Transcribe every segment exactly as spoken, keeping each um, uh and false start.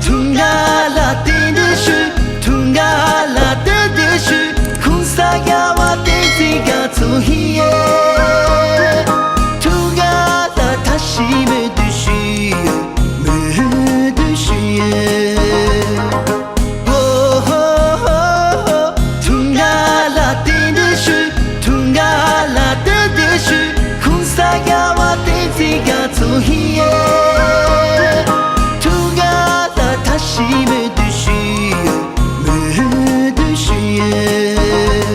ཐུང་ག་ལ་ཏན་ཏན་ཞུ། ཐུང་ག་ལ་ཏན་ཏན་ཞུ། ཁུང་ས་རྒྱ་བ་བསྟན་འཛིན་རྒྱ་མཚོ་ཧི་ཡེ། ཐུང་ག་ལ་ཐ་ཤི་མོས་འདུ་ཞུ་ཡོད། མོས་འདུ་ཞུ་ཡོད། ཧོ་ཧོ་ཧོ་ཧོ། ཐུང་ག་ལ་ཏན་ཏན་ཞུ། ཐུང་ག་ལ་ཏན་ཏན་ཞུ། ཁུང་ས་རྒྱ་བ་བསྟན་འཛིན་རྒྱ་མཚོ་ཧི་ཡེ། ཐུང་ག་ལ་ཐ་ཤི་མོས་འདུ་ཞུ་ཡོད། མོས་འདུ་ཞུ་ཡོད།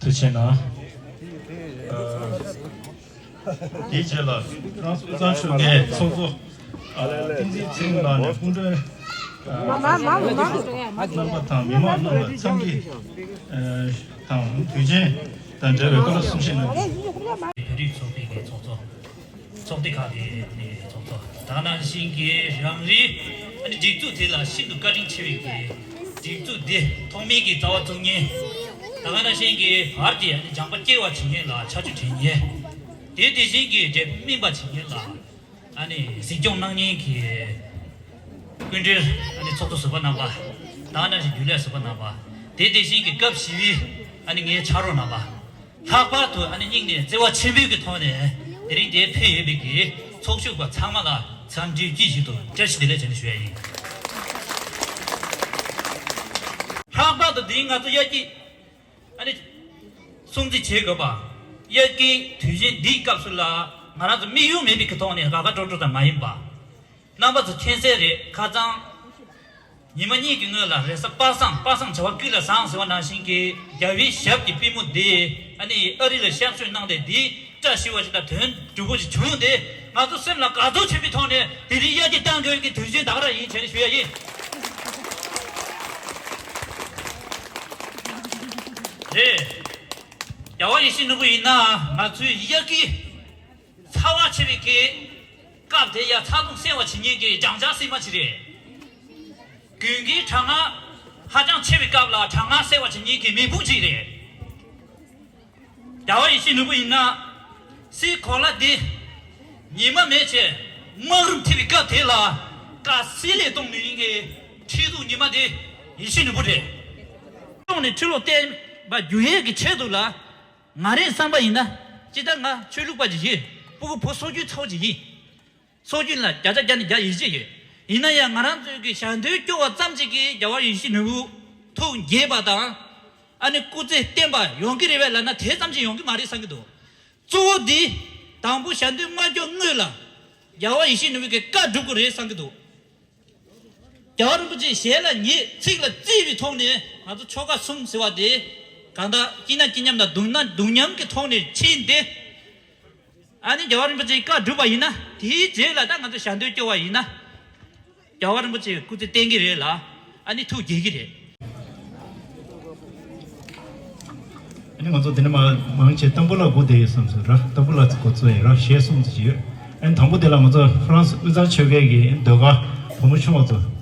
ཐུགས་རྗེ་གནང་། ཨ། དེའི་རྗེས་ལ་ཧྥ་རན་སི་དབུས་གཙང་ཆོལ་ཁའི་ཚོགས་གཙོ། ཨ། བསྟན་འཛིན་ཚེ་རིང་ལགས་ནས་སྐུ་མགྲོན། ཨ། རྣམ་པ་དང་མི་མང་རྣམས་ལ་འཚམས་འདྲི། ཨ། དང་དུས་ཆེན་དང་འབྲེལ་བའི་བཀའ་སློབ་གསུང་བཤད་གནང་རྒྱུ། བོད་རིགས་ཚོགས་པའི་གི་ཚོགས་གཙོ། ཚོགས་སྡེ་ཁག་གི་ནས་ཚོགས་གཙོ། ད་ག་ནང་བཞིན་གྱི་རང་རེའི་ཨ་ནི་སྒྲིག་འཛུགས་དེ་ལ་ཤིན་ཏུ་བཀའ་དྲིན་ཆེ་བའི་གི་སྒྲིག་འཛུགས་འདི་ཐོག་མའི་གི་རྩ་བ་བཙུགས་མཁན། ད་ག་ནང་བཞིན་གྱི་བར་གྱི་ཨ་ནི་སྦྱངས་པ་སྐྱེ་བ་བྱེད་མཁན་ལ་ཆ་རྒྱུས་དྲན་མཁན། དེ་དེ་བཞིན་གྱི་འབྲས་བུ་སྨིན་པ་བྱེད་མཁན་ལ་ཨ་ནི་གཟིགས་སྐྱོང་གནང་མཁན་གྱི་སྐུ་མགྲོན་ཨ་ནི་ཚོགས་གཙོ་ཟུར་པ་རྣམ་པ། ད་ག་ནང་བཞིན་རྒྱུན་ལས་ཟུར་པ་རྣམ་པ། དེ་དེ་བཞིན་གྱི་སྐབས་བཞི་བའི་ཨ་ནི་ངའི་ཕྱག་རོགས་རྣམ་པ། ལྷག་པར་དུ་ཨ་ནི་སྙིང་ནས་བརྩེ་བ་ཆེན་པོའི་གི་ཐོག་ནས་དེ་རིང་འདིར་ཕེབས་ཡོད་པའི་གི་ཚོགས་ཞུགས་པ་ཚང་མ་ལ་འཚམས་འདྲིའི་དཀྱིལ་བཞིན་དུ་བཀྲ་ཤིས་བདེ་ལེགས་ཞེས་ནས་ཞུ་ཡ་ཡིན། ལྷག་པར་དུ་དེ་རིང་ང་ཚོ་དབྱར་སྐྱིད་ཨ་ནི་སྲུང་བརྩི་བྱེད་དགོས་པ། དབྱར་སྐྱིད་དུས་ཆེན་འདིའི་སྐབས་སུ་ལ་ང་རང་ཚོ་དམིགས་ཡུལ་མེད་པའི་གི་ཐོག་ནས་དགའ་དགའ་སྤྲོ་སྤྲོ་ཙམ་མ་ཡིན་པ། རྣམ་པ་ཚོ་མཁྱེན་གསལ་རེད། ཁ་སང་ཉི་མ་གཉིས་ཀྱི་སྔོན་ལ་རེས་གཟའ་པ་སངས། པ་སངས་བྱ་བ་ཀུན་ལ་བཟང་ཟེར་བ་ནང་བཞིན་གྱི་རྒྱལ་བའི་ཞབས་ཀྱི་པུས་མོ་དེ་ཨ་ནི་ཨ་རི་ལ་གཤགས་བཅོས་གནང་སྟེ་དེའི་བཀྲ་ཤིས་པ་ཞིག་དང་དོན་འགྲུབ་པོ་ཞིག་བྱུང་སྟེ། ང་ཚོ་སེམས་ལ་དགའ་ཚོར་ཆེན་པོའི་ཐོག་ནས་དེ་རིང་དབྱར་སྐྱིད་གཏང་དགོས་ཀྱི་དུས་ཆེན་ད་ག་རང་ཡིན་བྱས་ནས་ཞུ་ཡ་ཡིན། རེད། རྒྱལ་བ་ཡིད་བཞིན་ནོར་བུ་ཡིན་ན་ང་ཚོའི་དབྱར་སྐྱིད་ཚ་བ་ཆེ་བའི་གི་སྐབས་དེ་ཡ་ཚ་གདུང་སེལ་བ་བྱེད་མཁན་གྱི་སྦྱང་བྱ་སིལ་མ་ཅིག་རེད། དགུན་གྱི་གྲང་ངར་ཧ་ཅང་ཆེ་བའི་སྐབས་ལ་གྲང་ངར་སེལ་བ་བྱེད་མཁན་གྱི་མེ་ཕུང་ཅིག་རེད། རྒྱལ་བ་ཡིད་བཞིན་ནོར་བུ་ཡིན་ན། སའི་གོ་ལ་འདི་ཉི་མ་མེད་ཅེས་སྨག་རུམ་ཐེབས་པའི་སྐབས་དེ་ལ་དཀའ་སེལ་ལས་གཏོང་ནུས་མཁན་གྱི་ཁྲི་གདུགས་ཉི་མ་དེ་ཡིད་བཞིན་ནོར་བུ་རེད། ཐོག་ནས་ཁྲི་ལོ་བརྟན་པ་བསྒྱུར་ཡས་ཀྱི་ཆེད་དུ་ལ། ང་རའི་བསམ་པ་ཡིན་ན། ཅི་ལྟར་ང་ཆོས་ལུགས་པ་ཅིག་ཡིན། སྤུ་གུ་བུ་སྲོག་གཅོད་ཚ་བོ་ཅིག་ཡིན། སྲོག་གཅོད་ལ་བརྒྱ་ཆ་བརྒྱ་ནས་བརྒྱ་ཡིད་ཆེས་ཡོད། ཡིན་ན་ཡང་ང་རང་ཚོའི་གི་ཞལ་འདོན་སྐྱོར་བ་ཙམ་ཅིག་གིས་རྒྱལ་བ་ཡིད་བཞིན་ནོར་བུ་ཐུགས་དགྱེས་པ་དང་། ཨ་ནི་སྐུ་ཚེ་བརྟན་པ་ཡོང་གི་རེད་པས་ལབ་ན། དེ་ཙམ་ཅིག་ཡོང་གི་མ་རེད་བསམ་གྱི་འདུག་གཙོ་བོ་འདི་དང་པོ་ཞལ་འདོན་མ་སྐྱོར་སྔོན་ལ་རྒྱལ་བ་ཡིད་བཞིན་ནོར་བུའི་གི་བཀའ་སྒྲུབ་དགོས་རེད་བསམ་གྱི་འདུག་རྒྱལ་བ་རིན་པོ་ཆེའི་ཞལ་ལ་ཉེས་ཚིག་ལ་བརྩིས་པའི་ཐོག་ནས་ང་ཚོ་ཆོ་ག་གསུམ་ཟེར་བ་དེ་གང་ལྟར་སྐྱིད་ན་སྐྱིད་མཉམ་དང་སྡུག་ན་སྡུག་མཉམ་གྱི་ཐོག་ནས་ཕྱིན་ཏེ། ཨ་ནི་རྒྱལ་བ་རིན་པོ་ཆེའི་བཀའ་བསྒྲུབས་པ་ཡིན་ན། དེའི་རྗེས་ལ་ད་ང་ཚོ་ཞལ་འདོན་སྐྱོར་བ་ཡིན་ན། རྒྱལ་བ་རིན་པོ་ཆེའི་སྐུ་ཚེ་བརྟན་གྱི་རེད་ལ། ཨ་ནི་ཐུགས་དགྱེས་ཀྱི་རེད། ཨ་ནི་ང་ཚོ་འདི་ནས་མ་མང་ཆེ་ཏམ་བུ་ལ་སྒུག་བསྡད་ཡོད་བསམ་སོང་ར། ཏམ་བུ་ལ་འགོ་བཙུགས་ཡོད་ར། གཞས་གསུམ་ཙམ་ཅིག་ཡོད། ཨ་ནི་དང་པོ་དེ་ལ་ང་ཚོ་ཧྥ་རན་སི་དབུས་གཙང་ཆོལ་ཁའི་གི་ཟློས་གར་བུ་མོ་ཆུང་བ་ཚོ།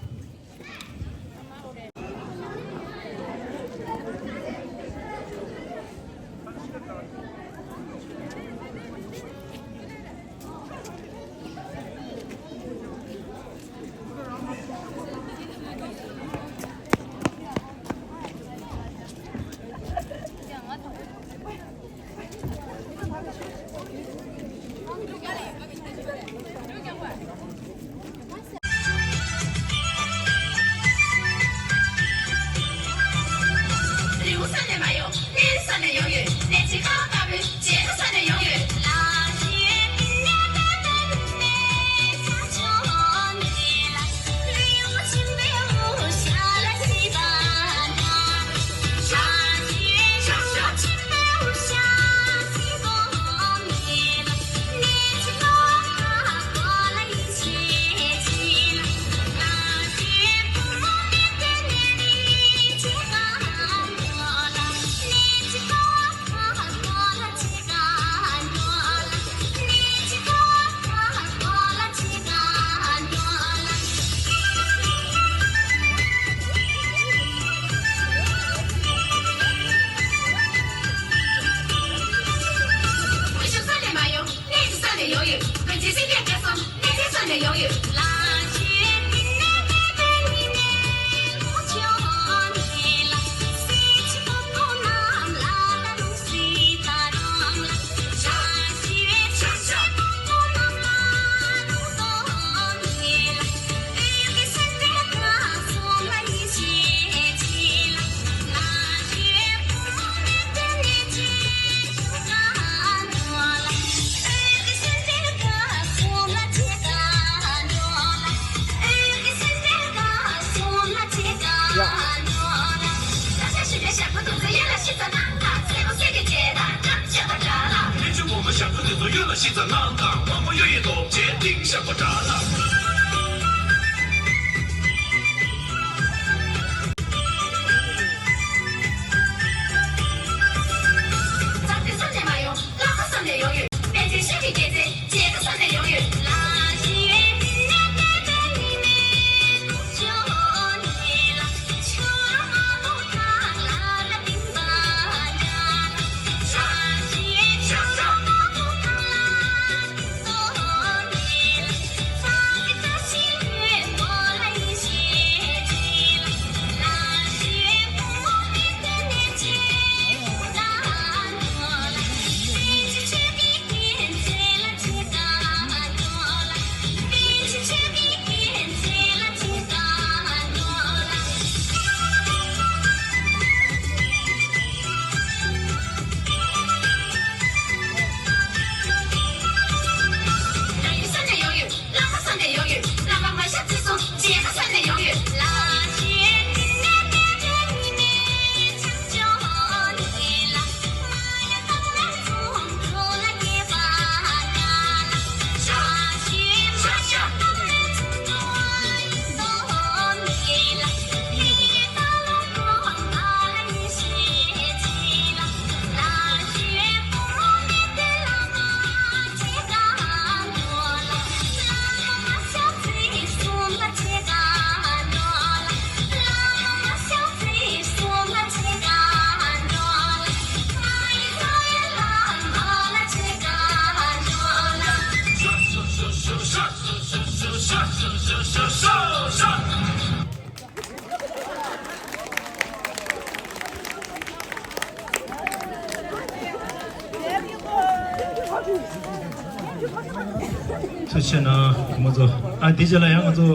བྱས་ན་ཁོང་ཚོ། ཨ། དེ་རྗེས་ལ་ཡང་ང་ཚོ།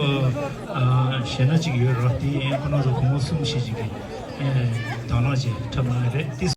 ཨ། གཞས་སྣ་གཅིག་ཡོད་རེད། དེ་ཡང་ཁོང་ཚོ་བུ་མོ་གསུམ་བཞི་ཅིག་གིས། ཨེ། དང་བླངས་བྱས་འཁྲབ་གནང་ཡོད་རེད། དེ།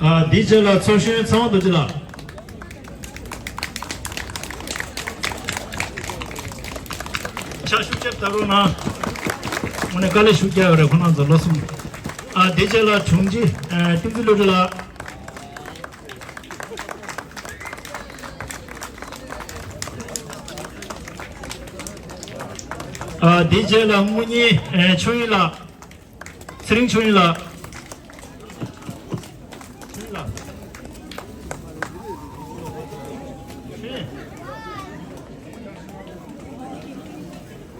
ཨ། དེའི་རྗེས་ལ་ཚོགས་གཞོན་ཚེ་དབང་རྡོ་རྗེ་ལགས། ཕྱག་ཤུགས་རྒྱབ་ད་རོགས་གནང་། དངོས་གནས་དཀའ་ལས་ཤུགས་རྒྱག་ཡོད་རེད། ཁོང་རྣམ་ཚོ་ལོ་གསུམ། ཨ། དེའི་རྗེས་ལ་དྲུང་ཆེ་ཨ་བསྟན་འཛིན་བློ་གྲོས་ལགས། ཨ། དེའི་རྗེས་ལ་དངུལ་གཉེར་ཨ་ཆོས་དབྱིངས་ལགས། ཚེ་རིང་ཆོས་དབྱིངས་ལགས།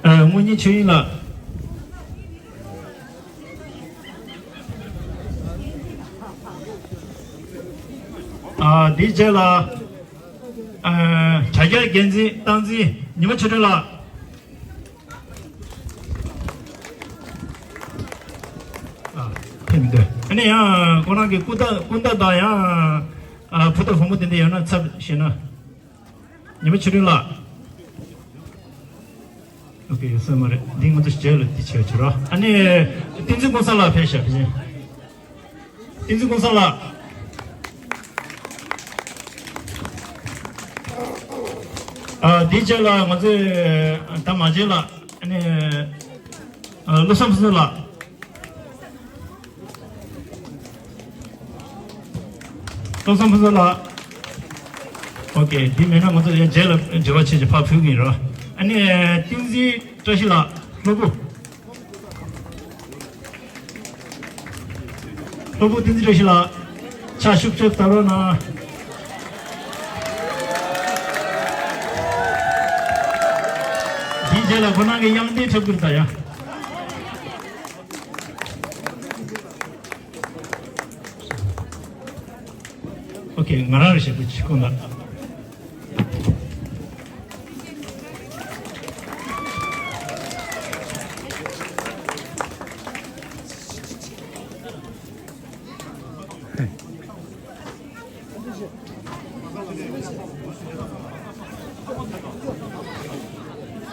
ཨ། དངུལ་གཉེར་ཆོས་དབྱིངས་ལགས། ཨ། དེའི་རྗེས་ལ་ཨ་དྲ་རྒྱ་འགན་འཛིན་སྟངས་འཛིན་ཉི་མ་ཆོས་སྒྲོན་ལགས། ཨ། ཕེབས་མི་འདུག་ཨ་ནི་ཡང་ཁོ་རང་གི་སྐུ་ཟླ་སྐུ་ཟླ་དང་ཡང་ཨ་བུ་དང་བུ་མོ་དེ་འདྲ་ཡོད་ན་ཚབ་ཞུས་ན། ཉི་མ་ཆོས་སྒྲོན་ལགས། ཨོ་ཀེ། ཡོད་ས་མ་རེད། འདི་ང་ཚོ་རྗེས་ལ་འདི་བྱས་བྱོས་རོགས། ཨ་ནི་བསྟན་འཛིན་ཀུན་བཟང་ལགས་ཕེབས་ཤག་བསྟན་འཛིན་ཀུན་བཟང་ལགས། ཨ། དེའི་རྗེས་ལ་ང་ཚོའི་ད་མ་བྱན་ལགས། ཨ་ནི་ཨ་བློ་བཟང་ཕུན་ཚོགས་ལགས། བློ་བཟང་ཕུན་ཚོགས་ལགས། ཨོ་ཀེ། འདི་མེད་ན་ང་ཚོ་ཡང་རྗེས་ལ་འབྲེལ་བ་བྱེད་ཀྱི་ཕར་ཕུལ་གྱི་ཡིན་རོ། ཨ་ནི་བསྟན་འཛིན་བཀྲ་ཤིས་ལགས། ལྷུན་པོ། ལྷུན་པོ་བསྟན་འཛིན་བཀྲ་ཤིས་ལགས། ཕྱག་ཤུགས་ཆེ་ད་རོགས་གནང་། འདིའི་རྗེས་ལ་ཁོ་རང་གི་དབྱངས་ལྡན་འཁྲབ་ཀྱི་རེད་ད་ཡ། ཨོ་ཀེ། ང་རང་རེ་ཞིག་གི་ཆི་ཁོ་ན།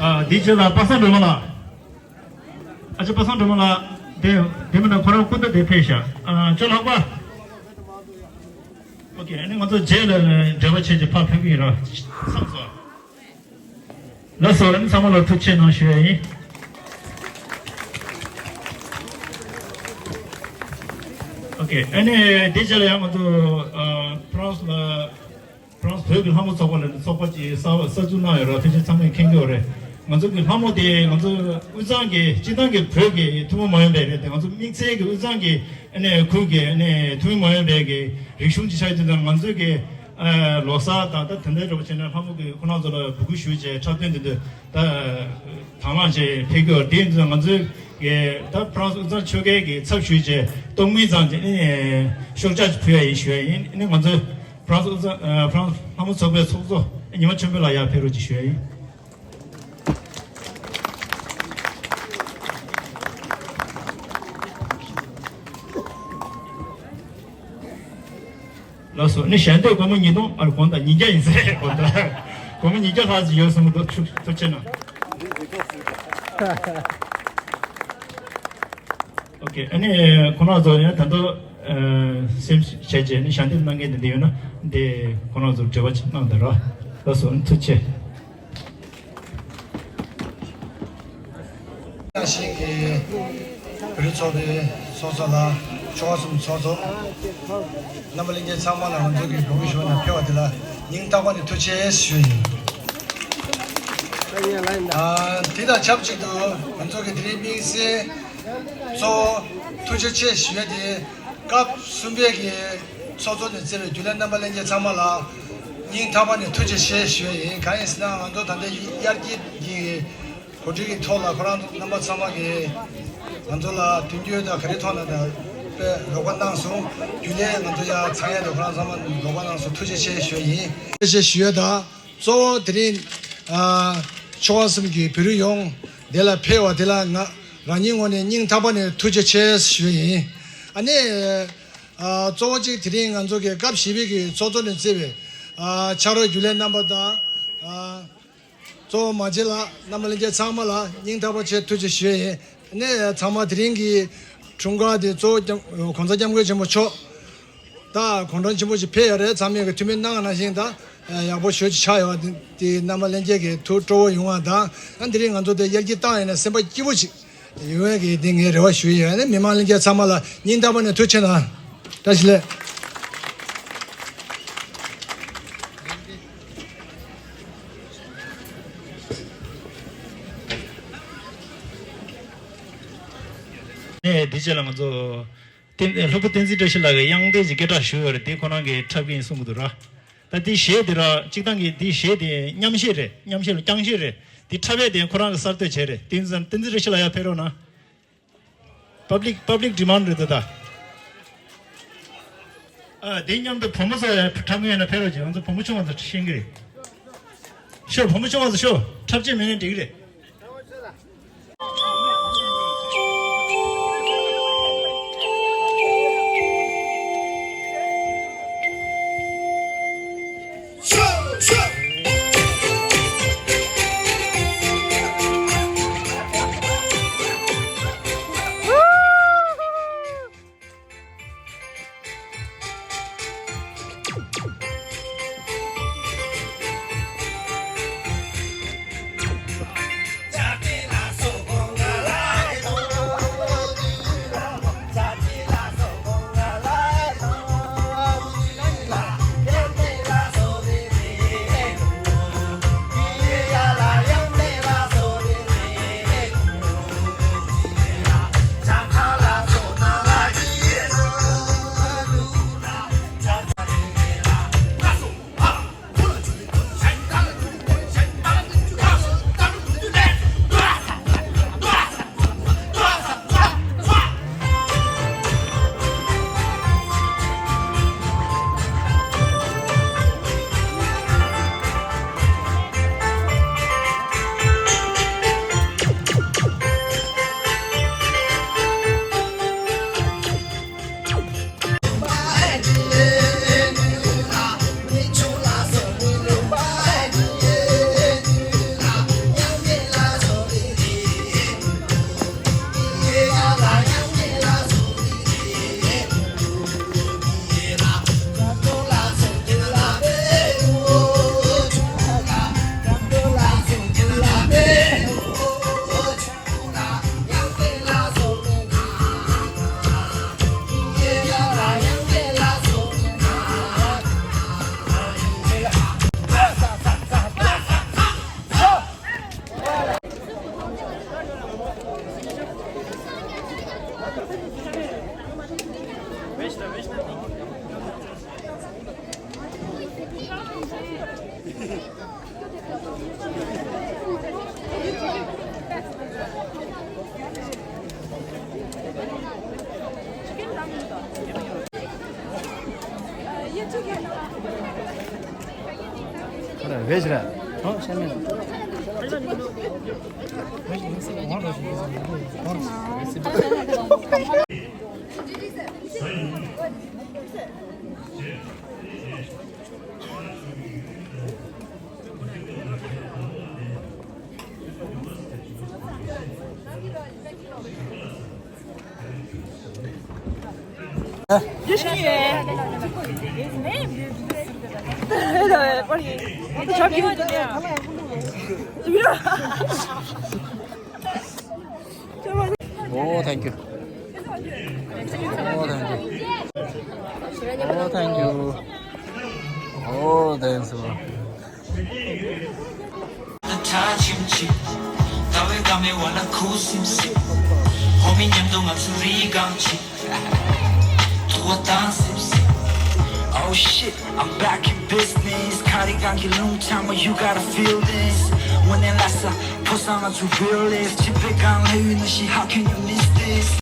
ཨ། འདི་ཕྱི་ལ་པ་སངས་སྒྲོལ་མ་ལགས། ཨ་ཅེ་པ་སངས་སྒྲོལ་མ་ལགས། དེ་དེ་མིན་ན་ཁོ་རང་སྐུ་ཟླ་དེ་ཕེབས་ཤག་ཨ། ཅོ་ལགས་པ། ཨོ་ཀེ། ཨ་ནི་ང་ཚོ་རྗེས་ལ་འབྲེལ་བ་བྱེད་ཀྱི་ཕར་ཕེབས་ཀྱི་ཡིན་ར། ཚང་སོ། ལགས་སོ། ཨ་ནི་ཚང་མ་ལ་ཐུགས་རྗེ་གནང་ཞུ་ཡ་ཡིན། ཨོ་ཀེ། ཨ་ནི་དེ་རྗེས་ལ་ཡང་ང་ཚོ་ཨ་ཕ་རན་སི་ལ། ཕ་རན་སི་བོད་ཀྱི་ལྷ་མོ་ཚོགས་པ་ལ་ཚོགས་པ་ཅིག་གསར་པ་གསར་འཛུགས་གནང་ཡོད་རེད། ཕལ་ཆེར་ཚང་མས་མཁྱེན་གྱི་ཡོད་རེད། ང་ཚོ་གི་ལྷ་མོ་དེ་ང་ཚོ་དབུས་གཙང་གི་སྤྱིར་བཏང་གི་བོད་ཀྱི་ཐུན་མོང་མ་ཡིན་པའི་རེད་དེ། ང་ཚོ་དམིགས་བསལ་གྱི་དབུས་གཙང་གི་ཨ་ནི་ཁུལ་གྱི་ཨ་ནི་ཐུན་མོང་མ་ཡིན་པའི་གི་རིག་གཞུང་ཅིག་ཆགས་ཡོད་དུས་ཙང་ང་ཚོ་གི་ཨ་ལོ་གསར་དང་ད་དེ་འདྲའི་འདྲ་པོ་བྱས་ན་ལྷ་མོ་གི་ཁོ་རང་ཚོ་ལ་འབོད་སྐུལ་ཞུས་བྱས་འཁྲབ་སྟོན་དེ་འདྲ་ད་དང་བླངས་བྱས་ཕེབས་ཀྱི་ཡོད་རེད། དེ་ཡིན་དུས་ང་ཚོའི་གི་ད་ཕ་རན་སི་དབུས་གཙང་ཆོལ་ཁའི་གི་ཚབ་ཞུས་བྱས་གཏོང་མུས་ཙང་ཅིག་ཨ་ནི་ཤོག་ཆག་ཅིག་ཕུལ་ཡ་ཡིན་ཞུ་ཡ་ཡིན། ཨ་ནི་ང་ཚོའི་ཕ་རན་སི་དབུས་གཙང་ཨ་ཕ་རན་སི་ལྷ་མོ་ཚོགས་པའི་ཚོགས་གཙོ་ཉི་མ་ཆོས་འཕེལ་ལགས་ཡར་ཕེབས་རོགས་ཅིག་ཞུ་ཡ་ཡིན། ལགས་སོ། ཨ་ནི་ཞལ་འདེབས་སྒོར་མོ་ཉིས་སྟོང་། ཨ། དགོངས་དག་ཉིས་བརྒྱ་ཡིན་ཟེར། དགོངས་དག་སྒོར་མོ་ཉིས་བརྒྱ་ལྷག་ཙམ་ཡོད་གསུངས་འདུག་ཐུགས་ཐུགས་རྗེ་གནང་། ཨོ་ཀེ། ཨ་ནི་ཁོང་རྣམ་ཚོ་ཡང་ད་དུང་ཨ་སེམས་བྱས་རྗེས་ནི་ཞལ་འདེབས་གནང་མཁན་དེ་འདྲ་ཡོད་ན་དེ་ཁོང་རྣམ་ཚོར་འབྲེལ་བ་ཅིག་གནང་དང་ར། ལགས་སོ། ཨ་ནི་ཐུགས་རྗེ་ཆེ། ཞིག་གི་བོད་རིགས་ཚོགས་པའི་ཚོགས་གཙོ་ལ། ཆོལ་ཁ་གསུམ་ཚོགས་གཙོ། རྣམ་པ་ལྷན་རྒྱས་ཚང་མ་ལ་ང་ཚོ་གི་འབོད་སྐུལ་ཞུ་བ་ནང་ཕེབས་པ་དེ་ལ་སྙིང་ཐག་པ་ནས་ཐུགས་རྗེ་ཆེ་ཞུ་ཡིན། ཨ། དེ་དང་ཆབས་ཅིག་ཏུ་ང་ཚོ་གི་དེ་རིང་དམིགས་བསལ་གཙོ་བོ་ཐུགས་རྗེ་ཆེ་ཞུ་ཡ་དེ་སྐབས་གསུམ་པའི་གི་ཚོགས་གཙོ་ནས་གཙོས་པའི་རྒྱུན་ལས་རྣམ་པ་ལྷན་རྒྱས་ཚང་མ་ལ་སྙིང་ཐག་པ་ནས་ཐུགས་རྗེ་ཆེ་ཞུ་ཡ་ཡིན། གང་ཡིན་ཟེར་ན་ང་ཚོ་ད་ལྟ་དབྱར་སྐྱིད་ཀྱི་གོ་སྒྲིག་གི་ཐོག་ལ་ཁོ་རང་ཚོ་རྣམ་པ་ཚང་མ་གིས་ང་ཚོ་ལ་མདུན་སྐྱོད་དང་ག་རེ་ཐོག་ནས་དང་དཔེ་རོགས་པ་གནང་སོང་། རྒྱུན་ལས་ང་ཚོ་ཡར་ཚང་ཡ་དང་ཁོ་རང་ཚང་མ་རོགས་པ་གནང་སོང་། ཐུགས་རྗེ་ཆེ་ཞུ་ཡ་ཡིན། ཐུགས་རྗེ་ཆེ་ཞུ་ཡ་དང་གཙོ་བོ་དེ་རིང་ཨ་ཆོལ་ཁ་གསུམ་གྱི་བོད་རིགས་ཡོངས་འདི་ལ་ཕེབས་པ་དེ་ལ་ང་རང་ཉིད་ངོས་ནས་སྙིང་ཐག་པ་ནས་ཐུགས་རྗེ་ཆེ་ཞུ་ཡ་ཡིན། ཨ་ནི་ཨ་གཙོ་བོ་གཅིག་དེ་རིང་ང་ཚོ་གི་སྐབས་བཞི་པའི་གི་ཚོགས་གཙོ་ནས་གཙོས་པའི་ཨ་ཕྱག་རོགས་རྒྱུན་ལས་རྣམ་པ་དང་ཨ། གཙོ་བོ་མ་བྱན་ལགས། རྣམ་པ་ལྷན་རྒྱས་ཚང་མ་ལ་སྙིང་ཐག་པ་ཆེ་ཐུགས་རྗེ་ཆེ་ཞུ་ཡ་ཡིན། ནས་ཚང་མ་དེ་རིང་གི་འཁྲུངས་སྐར་དེ་གཙོ་བོ་༸གོང་ས་༸སྐྱབས་མགོན་ཆེན་པོ་མཆོག་ ད་གུང་ཁྲན་ཆེན་པོ་ཞིག་ཕེབས་ཡོད་རེད། ཚང་མས་ཀྱི་ཐུགས་སྨོན་གནང་བ་ནང་བཞིན་ད་ཡག་པོ་ཞེ་པོ་ཅིག་ཆགས་ཡོད། དེ་རྣམ་པ་ལྷན་རྒྱས་ཀྱི་ཐུགས་སྤྲོ་བོ་ཡོང་བ་དང་། ཨ་འདི་རིང་ང་ཚོ་དེ་དབྱར་སྐྱིད་བཏང་ཡིན་ན་སེམས་པ་སྐྱིད་པོ་ཅིག་ཡོང་ཡག་གི་དེ་ངས་རེ་བ་ཞུ་ཡི་ཡོད། ཨ་ནི་མི་མང་ལྷན་རྒྱས་ཚང་མ་ལ་སྙིང་ཐག་པ་ནས་ཐུགས་རྗེ་གནང་། བཀྲ་ཤིས་བདེ་ལེགས། ནས་འདི་རྗེས་ལ་ང་ཚོ་བསྟན་སློབ་དཔོན་བསྟན་འཛིན་བཀྲ་ཤིས་ལགས་ཀྱིས་དབྱངས་ལྡན་གྱི་སྐད་གྲགས་ཞུ་ཡོད་རེད། འདི་ཁོ་རང་གིས་འཁྲབ་ཀྱི་ཡིན་གསུང་གི་འདུག་ར། ད་འདི་གཞས་འདི་ར་སྤྱིར་བཏང་གི་འདི་གཞས་འདི་མཉམ་གཞས་རེད། མཉམ་གཞས་ལ་རྐྱང་གཞས་རེད། འདི་འཁྲབ་ཡས་དེ་ཁོ་རང་གིས་གསར་གཏོད་བྱས་རེད། བསྟན་འཛིན་བསྟན་འཛིན་བཀྲ་ཤིས་ལགས་ཡར་ཕེབས་རོགས་གནང་། Public public demand རེད་ད། ཨ་དེ་མཉམ་དུ་བུ་མོ་ཚོ་འཁྲབ་མཁན་ཡིན་ན་ཕེབས་རོགས་བྱེད། ང་ཚོ་བུ་མོ་ཆུང་བ་ཚོ་ཤེས་ཀྱི་རེད། ཤོག་བུ་མོ་ཆུང་བ་ཚོ་ཤོག་འཁྲབ་ཆས་མེད་ན་འགྲིག་གི་རེད། རེད་རེད། ཨོ་ཤ་མེད། Oh, thank you. Oh, thank you. Oh, thank you. Oh, thanks. Oh shit, I'm back in business. Kari gangi lung chama, you gotta feel this. When they last up, put on to real is. Chip it down, how can you miss this?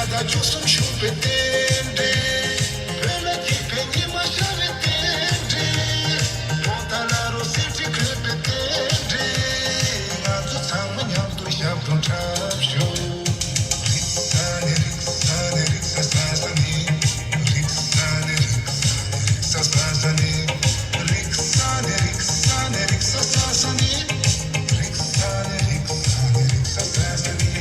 ད་བཅུ་གསུམ་བཞུགས་པའི་རྟེན་འབྲེལ། བོད་ལ་སྐྱིད་པའི་ཉི་མ་ཤར་བའི་རྟེན་འབྲེལ། ལོ་ཟླ་ལ་རོ་གསེར་ཁྲི་བཀོད་པའི་རྟེན་འབྲེལ། ང་ཚོ་ཚང་མ་མཉམ་དུ་ཞབས་བྲོ་འཁྲབ་ཤོག་རིག་ས་ནི་རིག་ས་ནི་རིག་ས་ས་ས་ནི། རིག་ས་ནི་རིག་ས་ནི་རིག་ས་ས་ས་ནི། རིག་ས་ནི་རིག་ས་ནི་རིག་ས་ས་ས་ནི། རིག་ས་ནི་རིག་ས་ནི་རིག་ས་ས་ས་ནི།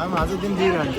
ང་ཚོ་འདི་འདི་རང་།